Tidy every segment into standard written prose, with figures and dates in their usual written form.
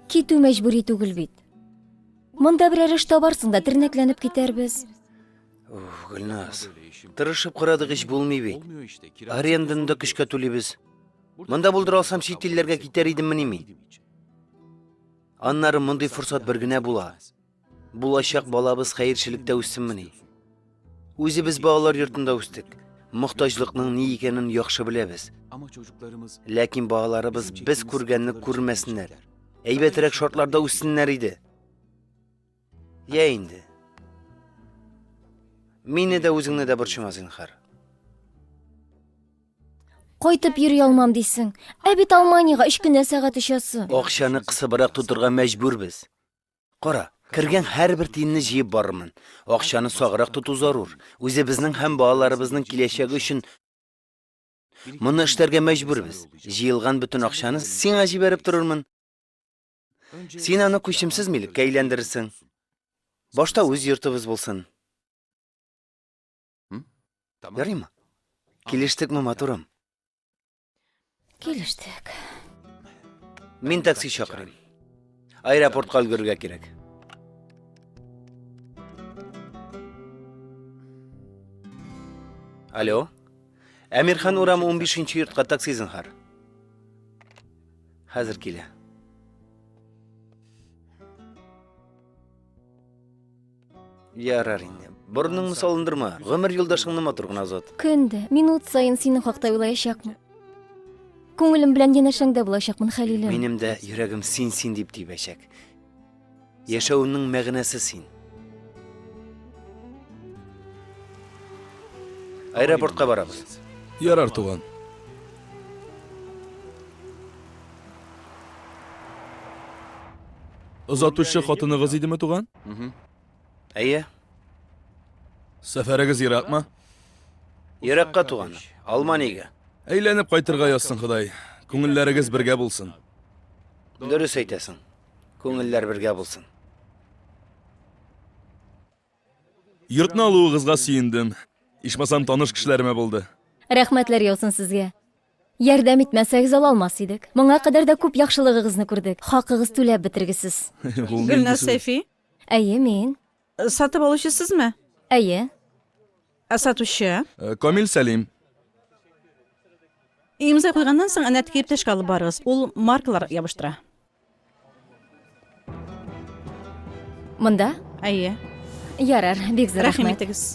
Китү мәҗбүри түгел бит. Монда берәр эш табарсың да тернәкләнеп китәрбез. Уф, Гөлназ, тырышып карадык ич булмый бит. Аренданы да көчкә түлибез. Монда булдыра алсам, чит илләргә китәр идеммени мин? Аннары мондый форсат бер генә була. Булачак балабыз хәерчелектә үссенмени? Үзебез балалар йортында үстек. Мохтаҗлыкның ни икәнен яхшы беләбез. Ләкин балаларыбыз без күргәнне күрмәсеннәр. Әйбәтрәк шартларда үссеннәр иде. Я инде. Мине дә үзеңне дә борчыма, зинхар. Кайтып йөри алмам дисең. Ә бит Алманиягә өч кенә сәгать очасы. Акчаны кысыбрак тотырга мәҗбүрбез. Кара, кергән һәрбер тиенне җыеп барырмын. Акчаны саграк тоту зарур. Үзебезнең һәм балаларыбызның киләчәге өчен моны эшләргә мәҗбүрбез. Җыелган бөтен акчаны сиңа җибәреп торырмын. Син аны күчемсез милеккә әйләндерерсең. Башта үз йортыбыз булсын. Ярыймы? Килештекме, матурым? Килештек. Мин такси чакырыйм. Аэропортка өлгерергә кирәк. Алло. Әмирхан урамы 15 йортка такси зинһар. Хәзер килә. Ярар инде. Борыныңны салындырма. Гомер юлдашыңны матур гына озат. Көн дә, минут саен синең хакта уйлаячакмын. Күңелем белән янәшәңдә булачакмын, Хәлилем. Минем дә йөрәгем син-син дип тибәчәк. Яшәвемнең мәгънәсе син. Аэропортка барабыз. Ярар, туган. Озатучы хатыныгыз идеме, туган? Әйе. Сәфәрегез еракмы? Еракка, туган. Алманиягә. Әйләнеп кайтырга язсын Ходай. Күңелләрегез бергә булсын. Дөрес әйтәсең. Күңелләр бергә булсын. Йортны алуыгызга сөендем. Ичмасам таныш кешеләремә булды. Рәхмәтләр яусын сезгә. Ярдәм итмәсәгез ала алмас идек. Моңа кадәр дә күп яхшылыгыгызны күрдек. Хакыгыз түләп бетергесез. Гөлназ Сәйфи? Әйе, мин. Сатып алучы сезме? Әйе. Ә сатучы? Э, Камил Сәлим. Имза куйганнан соң әнә теге иптәшкә алып барыгыз. Ул маркалар ябыштыра. Монда? Әйе. Ярар, бик зур рәхмәт. Рәхим итегез.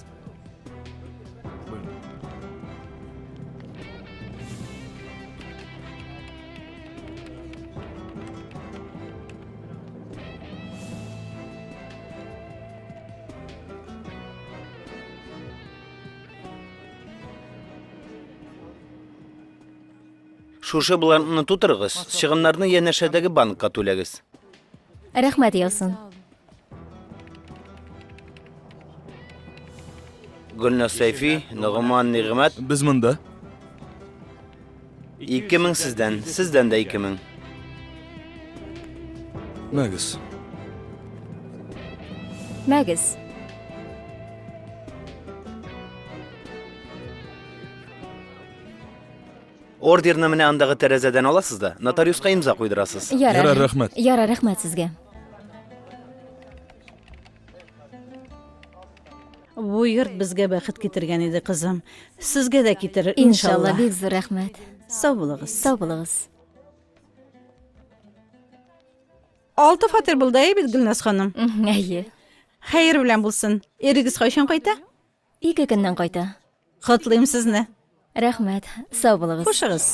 Шушы бланкны тутырыгыз, чыгымнарны янәшәдәге банкка түләгез. Рәхмәт яусын. Гөлназ Сәйфи, Ногыман Нигъмәт. Без монда. 2000 сездән, сездән дә 2000. Мәгез. Мәгез. Ордерны менә андагы тәрәзәдән аласыз да, нотариуска имза куйдырасыз. Ярар. Ярар, рәхмәт. Ярар, рәхмәт сезгә. Бу йорт безгә бәхет китергән иде, кызым. Сезгә дә китерер, Иншалла, иншалла. бик зур рәхмәт. Сау булыгыз. Сау булыгыз. Алты фатир булды, әй бит, Гөлназ ханым. Әйе. Хәер белән булсын. Ирегез кайчан кайта? Ике көннән кайта. Котлыйм сезне. Рәхмәт. Сау булыгыз. Хушыгыз.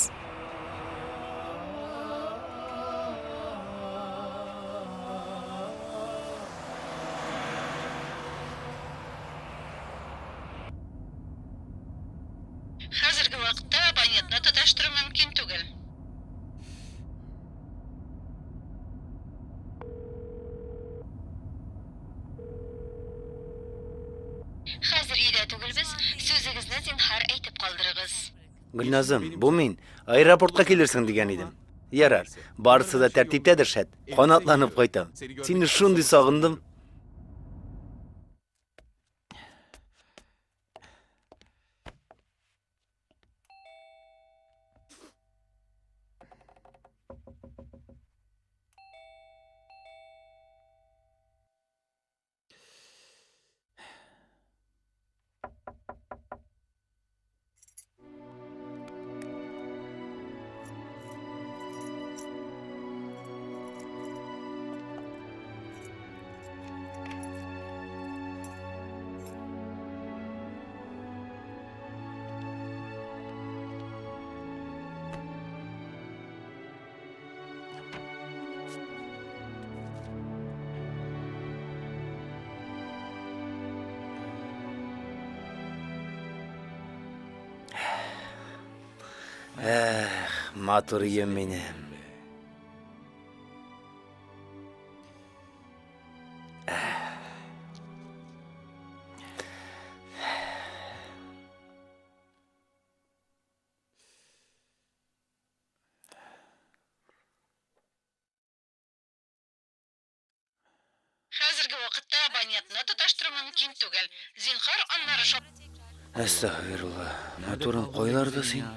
Хәзерге вакытта абонентны тоташтыру мөмкин түгел. Хәзер өйдә түгелбез, сүзегезне зинһар әйтеп калдырыгыз. Гөлназым, бу мин. Аэропортка килерсең дигән идем. Ярар, барысы да тәртиптәдер шәт. Канатланып кайтам. Сине шундый сагындым. Эх, матур өем минем. Хәзерге вакытта абонентны тоташтыру мөмкин түгел. Зинһар, аннары шал... Әстәгъфирулла. Матурым, кайларда син?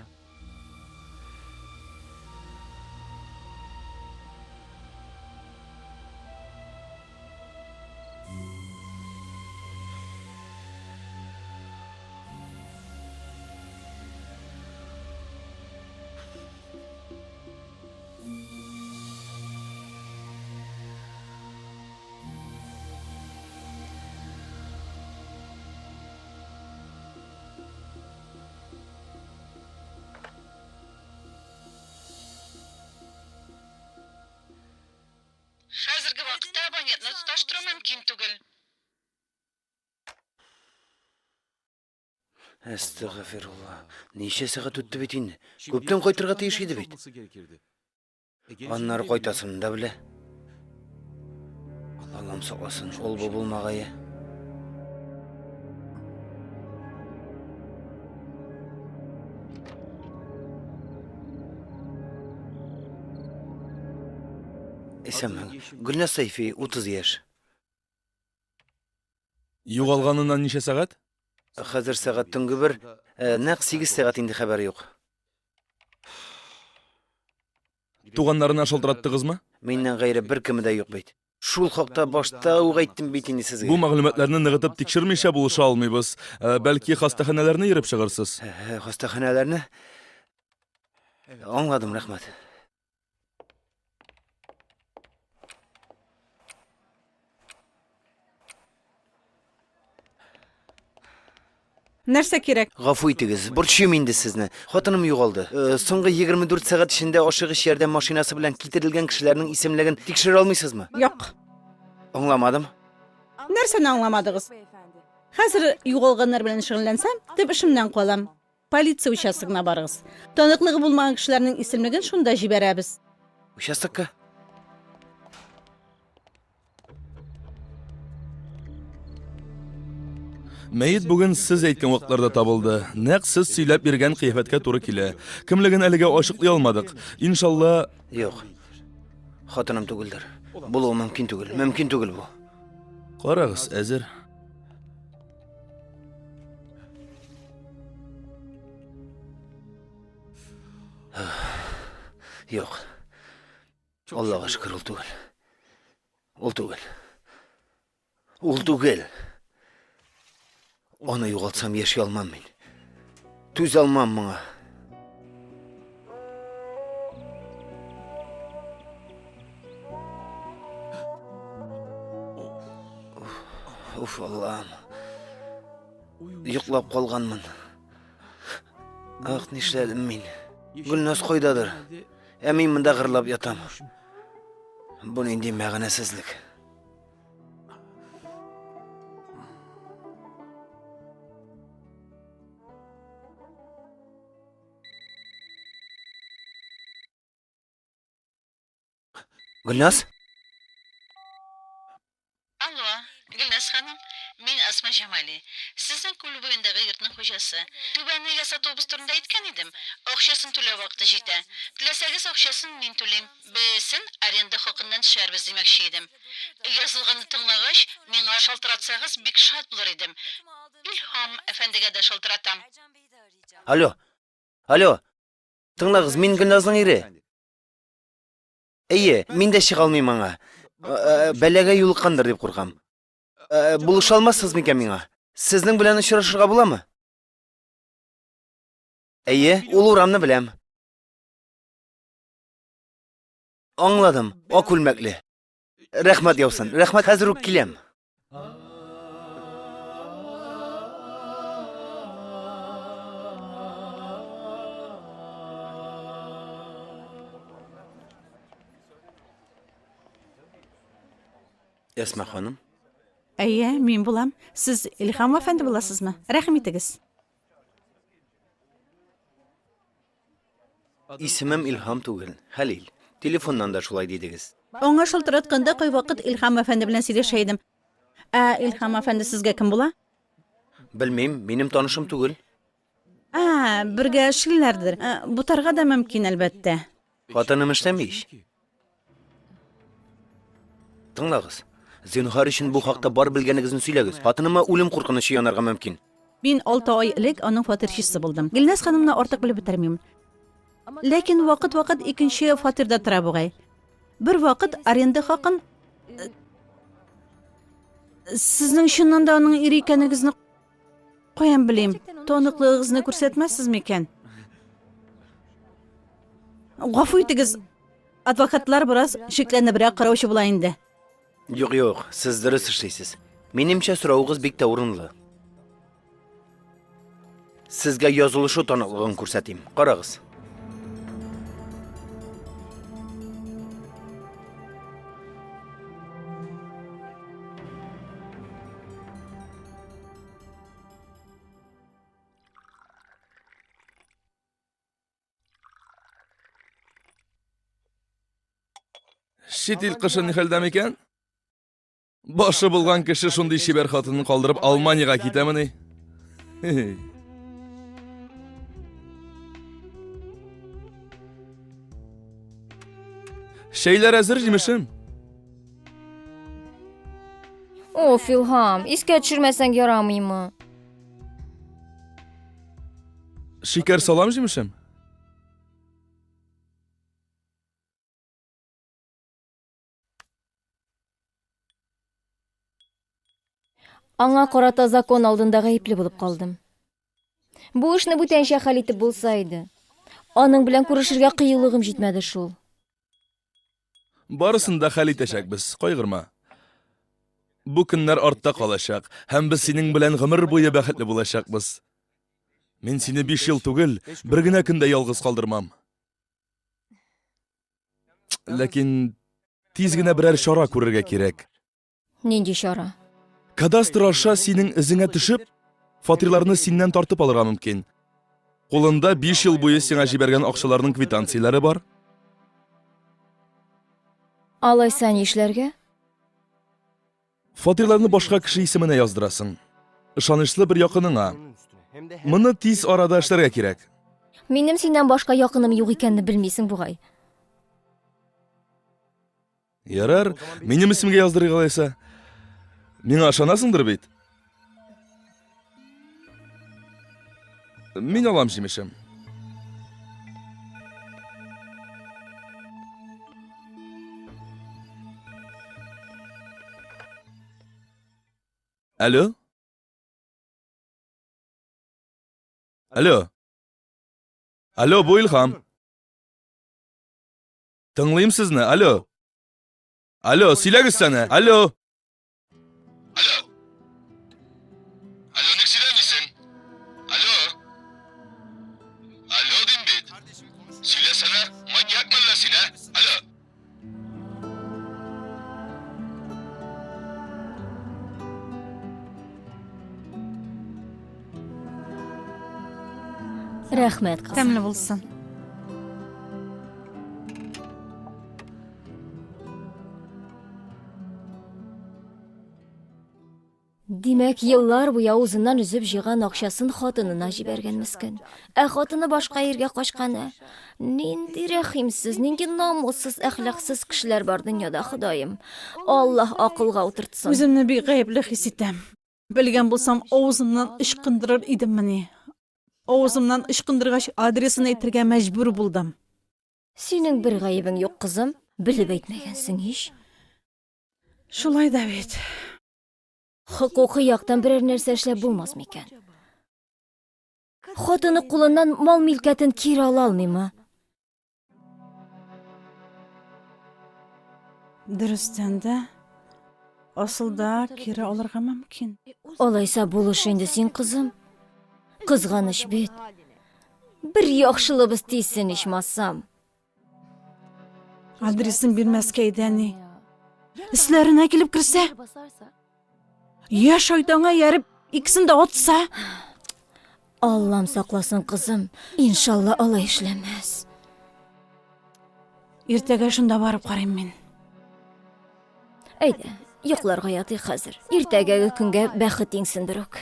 Хәзерге вакытта абонентны тоташтыру мөмкин түгел. Әстәгъфирулла. Ничә сәгать үтте бит инде. Күптән кайтырга тиеш иде бит. Аннары кайтасын да белә. Аллам сакласын, ул бу булмагае. Исәнме. Гөлназ Сайфи, 30 яшь. Югалганыннан ничә сәгать? Хәзер сәгать төнге бер, нәкъ 8 сәгать инде хәбәр юк. Туганнарына шалтыраттыгызмы? Миннән гайре беркеме дә юк бит. Шул хакта башта ук әйттем бит инде сезгә. Бу мәгълүматларны ныгытып тикшермичә булыша алмыйбыз. Бәлки хастаханәләрне йөреп чыгарсыз? Хастаханәләрне? Аңладым, рәхмәт. Нәрсә кирәк? Гафу итегез, борчыйм инде сезне. Хатыным югалды. Соңгы 24 сәгать эчендә ашыгыч ярдәм машинасы белән китерелгән кешеләрнең исемлеген тикшерә алмыйсызмы? Юк. Аңламадым. Нәрсәне аңламадыгыз? Хәзер югалганнар белән шөгыльләнсәм, төп эшемнән калам. Полиция участогына барыгыз. Таныклыгы булмаган кешеләрнең исемлеген шунда җибәрәбез. Участокка? Мәет бүген сез әйткән вакытларда табылды. Нәкъ сез сөйләп биргән кыяфәткә туры килә. Кемлеген әлегә ачыклый алмадык. Иншалла, Юк. Хатыным түгелдер. Булуы мөмкин түгел. Мөмкин түгел бу. Карагыз, әзер. Юк. Аллага шөкер, ул түгел. Ул түгел. Ул түгел. Аны югалтсам яши алмам мин. Түзә алмам моңа. Уф, Аллам. Йоклап калганмын. Ах, нишләдем мин? Гөлназ кайдадыр? Ә мин монда гырлап ятам. Бу нинди мәгънәсезлек? Гөлназ? Алло, Гөлназ ханым, мин Асма Җамали. Сезнең күл буендагы йортның хуҗасы. Түбәне ясатуыбыз турында әйткән идем. Акчасын түләү вакыты җитә. Теләсәгез, акчасын мин түлим. Бәясен аренда хакыннан төшәрбез димәкче идем. Язылганны тыңлагач, миңа шалтыратсагыз, бик шат булыр идем. Илһам әфәндегә дә шалтыратам. Алло. Алло. Тыңлагыз, мин Гөлназның ире. Әйе, мин дә чыга алмыйм аңа. Э, Бәлагә юлыккандыр дип куркам. Э, Булыша алмассыз микән миңа? Сезнең белән очрашырга буламы? Әйе, ул урамны беләм. Аңладым, ак күлмәкле. Рәхмәт яусын. Рәхмәт, хәзер үк киләм. Әсма ханым. Әйе, мин булам. Сез Илһам әфәнде буласызмы? Рәхим итегез. Исемем Илһам түгел, Хәлил. Телефоннан да шулай дидегез. Аңа шалтыратканда кайвакыт Илһам әфәнде белән сөйләшә идем. Ә Илһам әфәнде сезгә кем була? Белмим, минем танышым түгел. Ә, бергә эшлиләрдер. Ә, бутарга да мөмкин, әлбәттә. Хатыным эшләми ич. Тыңлагыз. Зинһар өчен бу хакта бар белгәнегезне сөйләгез. Хатыныма үлем куркынычы янарга мөмкин. Мин 6 ай элек аның фатирчысы булдым. Гөлназ ханымны артык белеп бетермим. Ләкин вакыт-вакыт икенче фатирда тора бугай. Бер вакыт аренда хакын э, Сезнең чыннан да аның ире икәнегезне каян белим? Таныклыгыгызны күрсәтмәссез микән? Гафу итегез, адвокатлар бераз шикләнебрәк караучы була инде. Юк, юк, сез дөрес эшлисез. Минемчә, соравыгыз бик тә урынлы. Сезгә язылышу таныклыгын күрсәтим. Карагыз. Чит ил кышы ни хәлдә микән? Башы булган кеше шундый чибәр хатынын калдырып Алманиягә китәмени? Шәйләр әзер, җимешем. Оф, Илһам, искә төшермәсәң ярамыймы? Шикәр салам, җимешем. Аңа карата закон алдында гаепле булып калдым. Бу эшне бүтәнчә хәл итеп булса иде. Аның белән күрешергә кыюлыгым җитмәде шул. Барысын да хәл итәчәкбез, кайгырма. Бу көннәр артта калачак, һәм без синең белән гомер буе бәхетле булачакбыз. Мин сине 5 ел түгел, бер генә көн дә ялгыз калдырмам. Ләкин тиз генә берәр чара күрергә кирәк. Нинди чара? Кадастр аша синең эзеңә төшеп, фатирларны синнән тартып алырга мөмкин. Кулында 5 ел буе сиңа җибәргән акчаларның квитанцияләре бар. Алайса нишләргә? Фатирларны башка кеше исеменә яздырасың. Ышанычлы бер якыныңа. Моны тиз арада эшләргә кирәк. Минем синнән башка якыным юк икәнне белмисең бугай. Ярар, минем исемгә яздырыйк алайса. Миңа ышанасыңдыр бит? Мин алам җимешем. Алло? Алло? Алло, бу Илһам. Тыңлыйм сезне, алло. Алло, сөйләгез сәне, алло. Алло. Алло, ник сөйләмисең? Алло. Алло дим бит. Сөйләсәнә, маньяк мәллә син, ә? Алло. Рәхмәт, кызым. Тәмле булсын. Димәк, еллар буе авызыннан өзеп җыйган акчасын хатынына җибәргән мескен. Ә хатыны башка иргә качкан, ә? Нинди рәхимсез, нинди намуссыз, әхлаксыз кешеләр бар дөньяда, Ходаем. Аллаһ акылга утыртсын. Үземне бик гаепле хис итәм. Белгән булсам, авызымнан ычкындырыр идеммени? Авызымнан ычкындыргач, адресын әйтергә мәҗбүр булдым. Синең бер гаебең юк, кызым. Белеп әйтмәгәнсең ич. Шулай да бит. Хокукый яктан берәр нәрсә эшләп булмас микән? Хатыны кулыннан мал-милкәтен кире ала алмыймы? Дөрестән дә, асылда кире алырга мөмкин. Алайса булыш инде син, кызым. Кызганыч бит. Бер яхшылыбыз тисен, ичмасам. Адресын бирмәскә иде, әни. Өсләренә килеп керсә, я шайтанга ияреп, икесен дә атса. Аллам сакласын, кызым. Иншалла, алай эшләмәс. Иртәгә шунда барып карыйм мин. Әйдә, йокларга ятыйк хәзер. Иртәгәге көнгә бәхет иңсен берүк.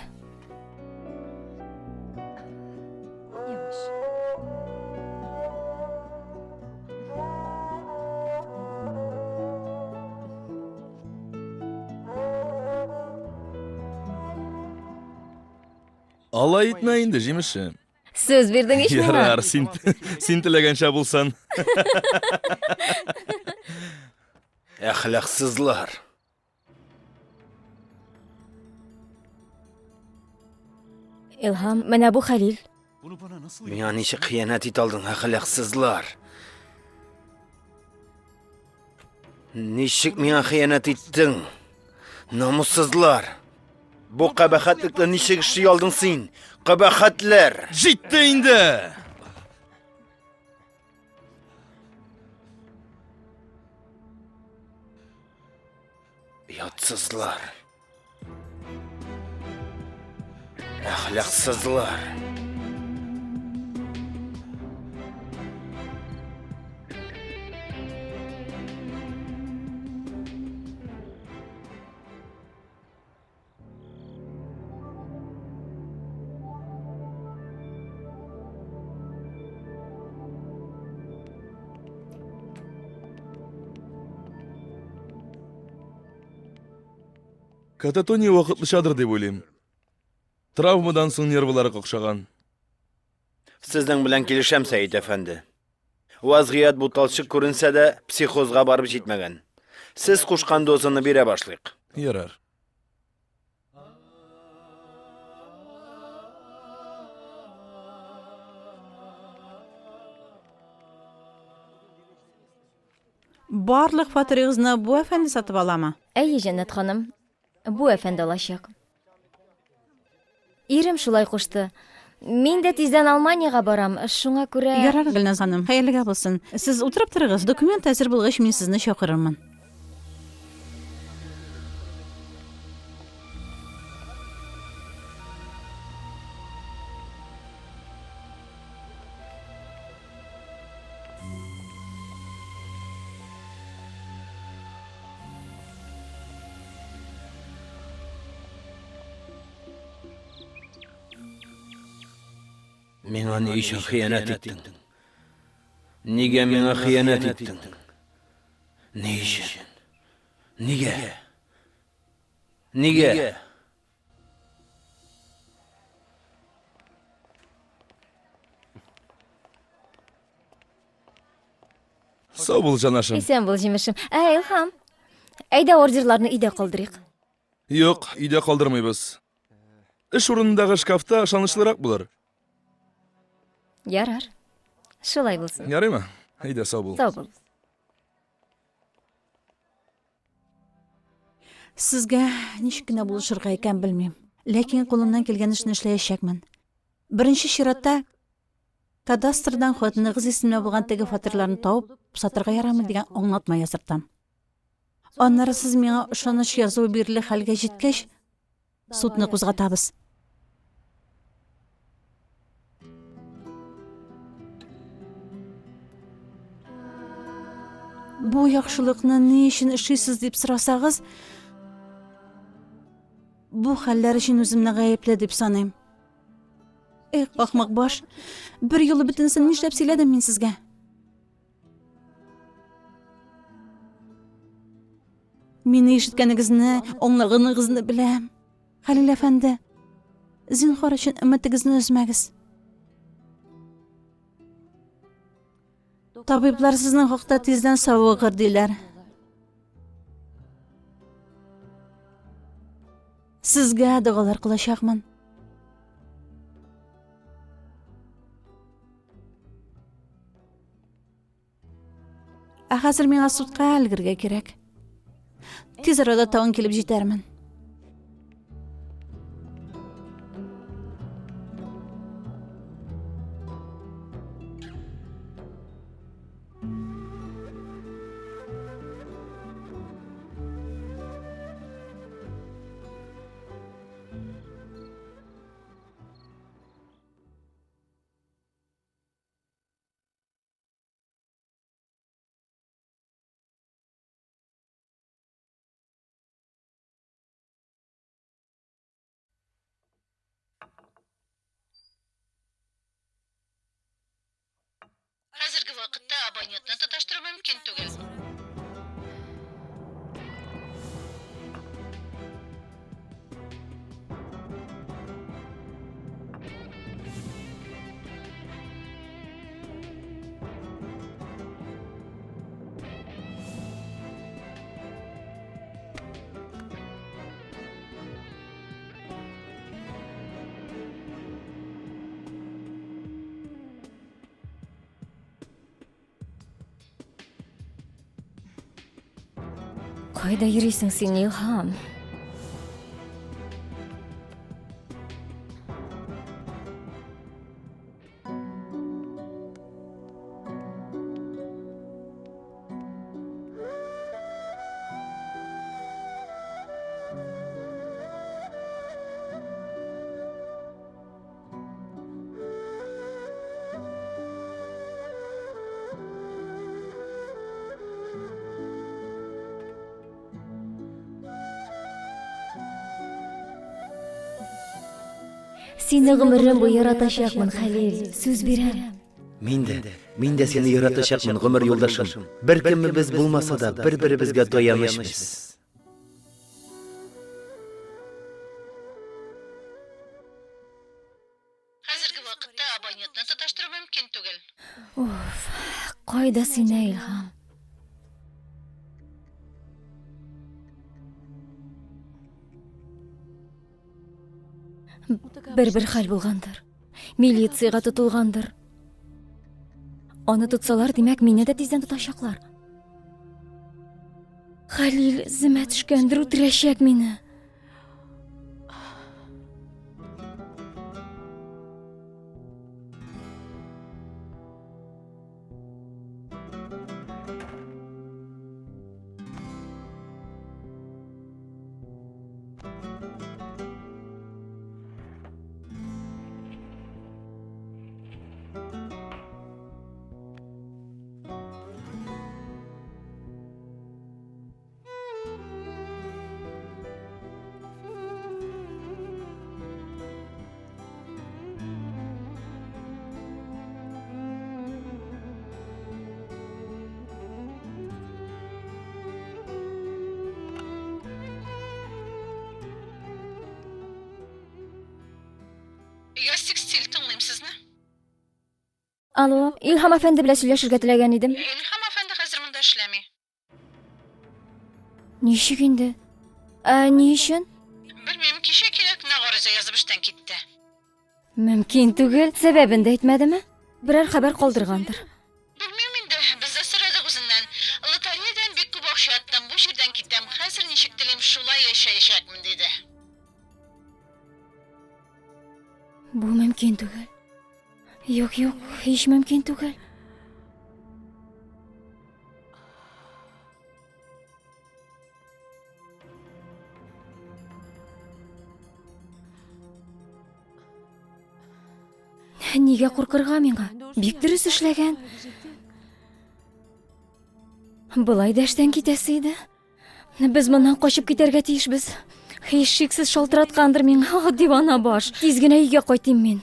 Алай итмә инде, җимешем. Сүз бирдең ич миңа. Ярар, син син теләгәнчә булсын. Әхлаксызлар. Илһам, менә бу Хәлил. Миңа ничек хыянәт итә алдың, әхлаксызлар? Ничек миңа хыянәт иттең? Намуссызлар! Бу кабахәтлекне ничек эшли алдың син? Кабахәтләр! Җитте инде! Оятсызлар! Әхлаксызлар! Кататония вакытлычадыр дип уйлыйм. Травмадан соң нервылары какшаган. Сезнең белән килешәм, Сәет әфәнде. Вазгыять буталчык күренсә дә, психозга барып җитмәгән. Сез кушкан дозаны бирә башлыйк. Ярар. Барлык фатирыгызны бу әфәнде сатып аламы? Әйе, Җәннәт ханым. Бу әфәнде алачак. Ирем шулай кушты. Мин дә тиздән Алманиягә барам, шуңа күрә... Ярар, Гөлназ ханым, хәерлегә булсын. Сез утырып торыгыз, документ әзер булгач, мин сезне чакырырмын. Миңа ни өчен хыянәт иттең? Нигә миңа хыянәт иттең? Ни өчен? Нигә? Нигә? Сау бул, җанашым. Исән бул, җимешем. Ә, Илһам, әйдә ордерларны өйдә калдырыйк. Юк, өйдә калдырмыйбыз. Эш урынындагы шкафта ышанычлырак булыр. Ярар. Шулай булсын. Ярыймы? Әйдә, сау бул. Сау бул. Сезгә ничек кенә булышырга икән белмим. Ләкин кулымнан килгән эшне эшләячәкмен. Беренче чиратта кадастрдан хатыныгыз исеменә булган теге фатирларны табып сатырга ярамый дигән аңлатма яздыртам. Аннары сез миңа ышаныч язуы бирелер хәлгә җиткәч, судны кузгатабыз. Бу яхшылыкны ни өчен эшлисез дип сорасагыз, бу хәлләр өчен үземне гаепле дип саныйм. Эх, ахмак баш, бер юлы бөтенесен нишләп сөйләдем мин сезгә? Мине ишеткәнегезне, аңлаганыгызны беләм. Хәлил әфәнде, зинһар өчен өметегезне өзмәгез. Табиблар сезнең хакта тиздән савыгыр диләр. Сезгә догалар кылачакмын. Ә хәзер миңа судка өлгергә кирәк. Тиз арада тагын килеп җитәрмен. вакытта абонентны тоташтыру мөмкин түгел. Кайда йөрисең син, Илһам? Сине гомерем буе яратачакмын, Хәлил, сүз бирәм. Мин дә, мин дә сине яратачакмын, гомер юлдашым. Беркемебез булмаса да, бер-беребезгә таяныч без. Хәзерге вакытта абонентны тоташтыру мөмкин түгел. Уф, кайда син, ә, Илһам? Бер-бер хәл булгандыр. Милициягә тотылгандыр. Аны тотсалар, димәк, мине дә тиздән тотачаклар. Хәлил земә төшкәндер, үтерәчәк мине. Яз текстиль, тыңлыйм сезне. Алло, Илһам әфәнде белән сөйләшергә теләгән идем. Илһам әфәнде хәзер монда эшләми. Ничек инде? Ә ни өчен? Белмим, кичә кинәт кенә гариза язып эштән китте. Мөмкин түгел. Сәбәбен дә әйтмәдеме? Берәр хәбәр калдыргандыр. Белмим инде, без дә сорадык үзеннән. Лотереядән бик күп акча оттым, бу җирдән китәм, хәзер ничек телим, шулай яшәячәкмен, диде. Бу мөмкин түгел. Юк, юк, һич мөмкин түгел. Нигә куркырга миңа? Бик дөрес эшләгән. Болай да эштән китәсе иде. Без моннан качып китәргә тиешбез. Һичшиксез шалтыраткандыр миңа, Ах, дивана баш. Тиз генә өйгә кайтыйм мин.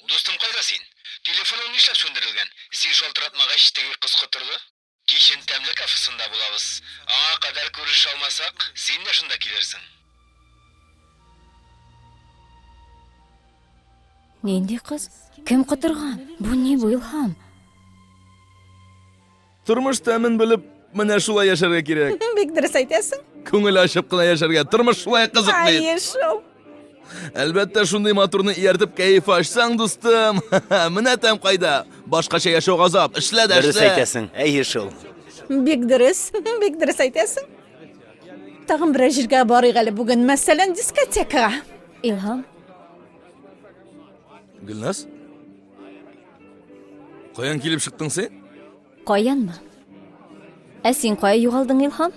Дустым, кайда син? Телефоның нишләп сүндерелгән? Син шалтыратмагач, теге кыз котырды. Кичен тәмле кафесында булабыз. Аңа кадәр күрешә алмасак, син дә шунда килерсең. Нинди кыз? Кем котырган? Бу ни бу, Илһам? Тормыш тәмен белеп, менә шулай яшәргә кирәк. Бик дөрес әйтәсең. Күңел ачып кына яшәргә. Тормыш шулай кызык бит. Әйе шул. Әлбәттә, шундый матурны ияртеп кәеф ачсаң, дустым. Менә тәм кайда. Башкача яшәү газап. Эшлә дә Дөрес эшлә. әйтәсең. Әйе шул. Бик дөрес, бик дөрес әйтәсең. Тагын берәр җиргә барыйк әле бүген, мәсәлән, дискотекага. Илһам, Гөлназ? Каян килеп чыктың син? каянмы? Ә син кая югалдың, Илһам?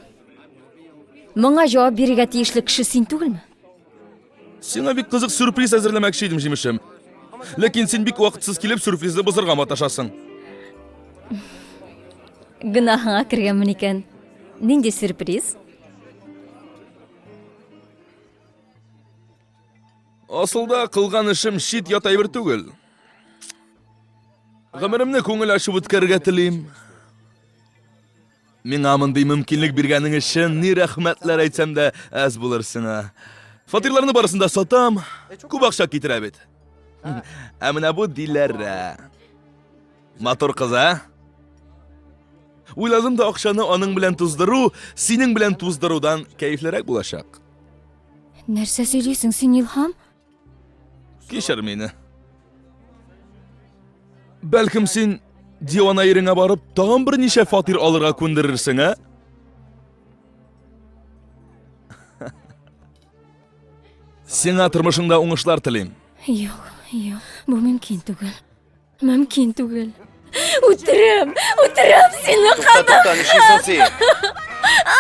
Моңа җавап бирергә тиешле кеше син түгелме? Сиңа бик кызык сюрприз әзерләмәкче идем, җимешем. Ләкин син бик вакытсыз килеп сюрпризны бозарга маташасың. Гөнаһыңа кергәнмен икән. Нинди сюрприз? Асылда кылган эшем чит ят әйбер түгел. Гомеремне күңел ачып үткәрергә телим. Миңа мондый мөмкинлек биргәнең өчен ни рәхмәтләр әйтсәм дә әз булыр сиңа. Фатирларны барысын да сатам, күп акча китерә бит. Ә менә бу Диләрә. Матур кыз, ә? Уйладым да акчаны аның белән туздыру, синең белән туздырудан кәефлерәк булачак. Нәрсә сөйлисең син, Илһам? Кичер мине. Бәлкем син дивана иреңә барып, тагын берничә фатир алырга күндерерсең, ә? Сиңа тормышыңда уңышлар телим. Юк, юк, бу мөмкин түгел. Мөмкин түгел. Үтерәм, үтерәм сине, Тукта, тукта, нишлисең син?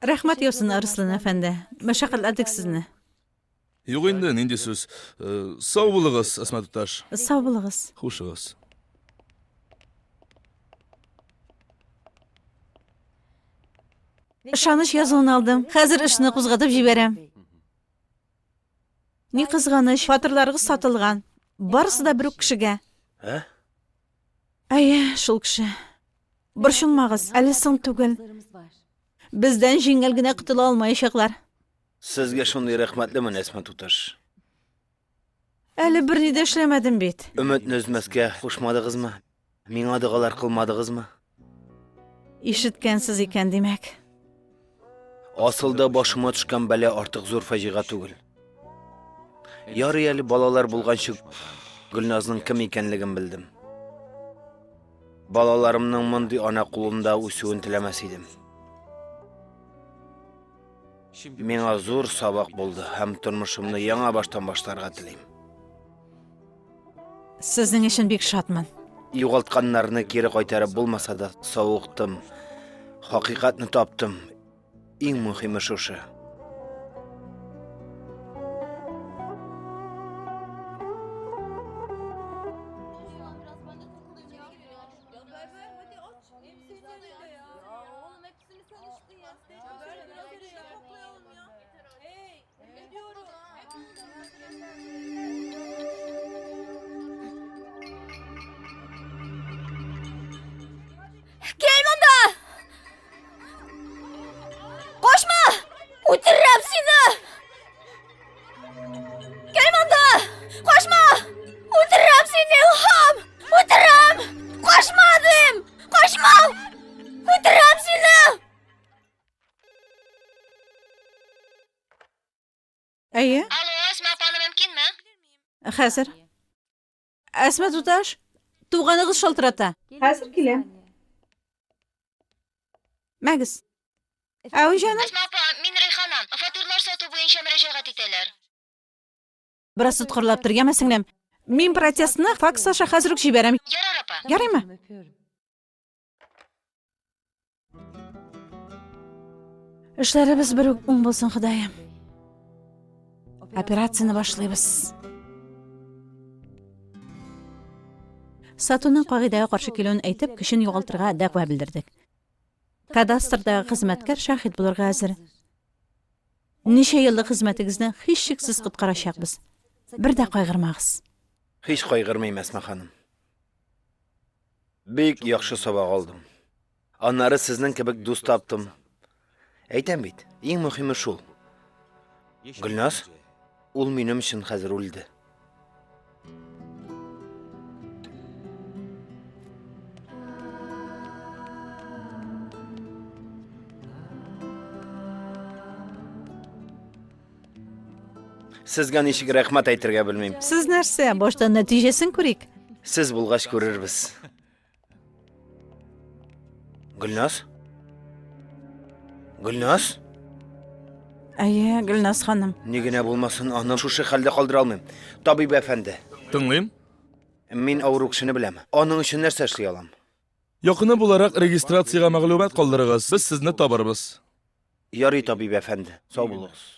Рәхмәт яусын, Арыслан әфәнде. Мәшәкатьләдек сезне. Юк инде, нинди сүз. Э, Сау булыгыз, Әсма туташ. Сау булыгыз. Хушыгыз. Ышаныч язуын алдым. Хәзер эшне кузгатып җибәрәм. Ни кызганыч, фатирларыгыз сатылган. Барысы да бер үк кешегә. Ә? Әйе, шул кеше. Борчылмагыз, әле соң түгел. Бездән җиңел генә котыла алмаячаклар. Сезгә шундый рәхмәтлемен, Әсма туташ. Әле берни дә эшләмәдем бит. Өметне өзмәскә кушмадыгызмы? Миңа догалар кылмадыгызмы? Ишеткәнсез икән, димәк. Асылда башыма төшкән бәла артык зур фаҗига түгел. Ярый әле балалар булганчы Гөлназның кем икәнлеген белдем. Балаларымның мондый ана кулында үсүен теләмәс идем. Миңа зур сабак булды һәм тормышымны яңа баштан башларга телим. Сезнең өчен бик шатмын. Югалтканнарны кире кайтарып булмаса да, савыктым. Хакыйкатьне таптым. Иң мөһиме шушы. Кил монда! Качма! Үтерәм сине! Кил монда! Качма! Үтерәм сине, Илһам! Үтерәм! Качма дим! Качма! Үтерәм сине! Әйе, Алло, Әсма апаны мөмкинме? хәзер. Әсма туташ, туганыгыз шалтырата. Хәзер киләм. Мәгез. Әү җаным, Әсма апа, мин Рәйхана. Фатирлар сату буенча мөрәҗәгать итәләр. бераз тоткарлап тор, яме сеңлем. Мин протестны факс аша хәзер үк җибәрәм. Ярар, апа. Ярыймы? Эшләребез бер үк уң булсын, Ходаем. Операцияне башлыйбыз. Сатуның кагыйдәгә каршы килүен әйтеп, көчен югалтырга дәгъва белдердек. Кадастрдагы хезмәткәр шаһит булырга әзер. Ничә еллык хезмәтегезне һичшиксез коткарачакбыз. Бер дә кайгырмагыз. Һич кайгырмыйм, Әсма ханым. Бик яхшы сабак алдым. Аннары сезнең кебек дус таптым. Әйтәм бит, иң мөһиме шул. Гөлназ, ул минем өчен хәзер үлде. Сезгә ничек рәхмәт әйтергә белмим. Сез нәрсә, башта нәтиҗәсен күрик. Сез булгач күрербез. Гөлназ? Гөлназ? Әйе, Гөлназ ханым. Ни генә булмасын, аны шушы хәлдә калдыра алмыйм. Табиб әфәнде. Тыңлыйм. Мин авыру кешене беләм. Аның өчен нәрсә эшли алам? Якыны буларак регистрациягә мәгълүмат калдырыгыз, без сезне табырбыз. Ярый, табиб әфәнде, сау булыгыз.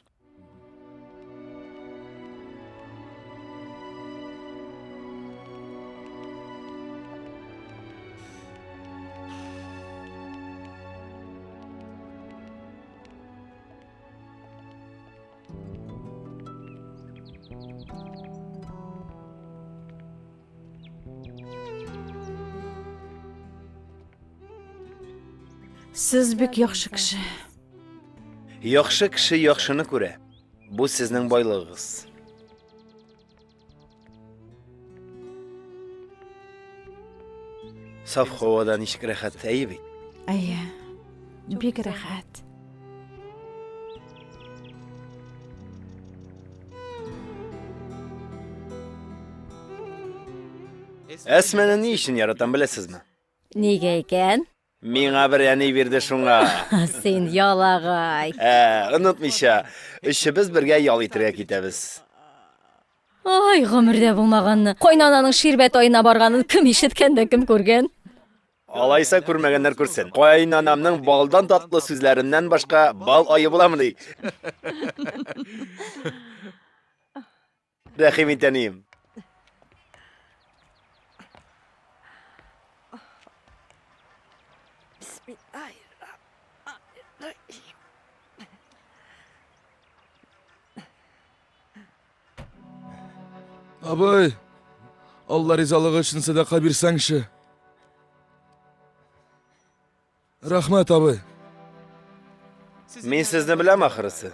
Сез бик яхшы кеше. Яхшы кеше яхшыны күрә. Бу сезнең байлыгыгыз. Саф һавада ничек рәхәт, әйе бит? Әйе. Бик рәхәт. Әсмәне ни өчен яратам беләсезме? Нигә икән? Миңа бер әни бирде шуңа. Син ялагай. Ә, онытмыйча, өчебез бергә ял итәргә китәбез. Ай, гомердә булмаганны. Кайнананың ширбәт аена барганын кем ишеткән дә кем күргән? Алайса күрмәгәннәр күрсен. Кайнанамның балдан татлы сүзләреннән башка бал ае буламыни? Рәхим ит, әнием. Абый, Алла ризалыгы өчен сәдака бирсәңче. Рәхмәт, абый. Мин сезне беләм ахрысы.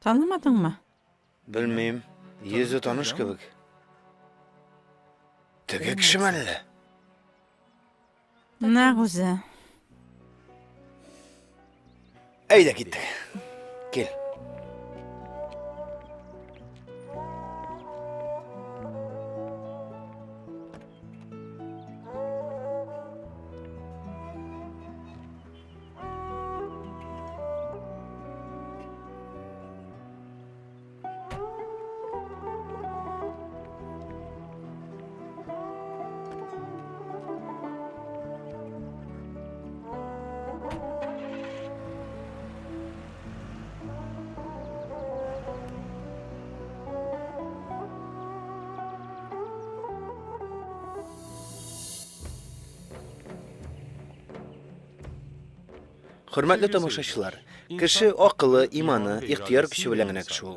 Танымадыңмы? Белмим. Йөзе таныш кебек. Теге кешеме әллә? Нәкъ үзе. Әйдә киттек. Кил. Хөрмәтле тамашачылар, кеше акылы, иманы, ихтыяр көче белән генә кеше ул.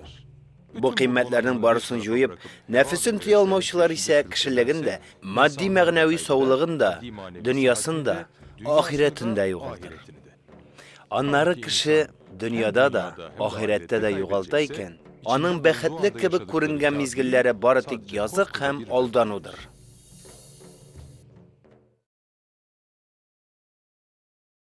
Бу кыйммәтләрнең барысын җуеп, нәфесен тыя алмаучылар исә кешелеген дә, матди мәгънәви саулыгын да, дөньясын да, ахирәтен дә югалтыр. Аннары кеше дөньяда да, ахирәттә дә югалта икән, аның бәхетле кебек күренгән мизгелләре бары тик язык һәм алданудыр.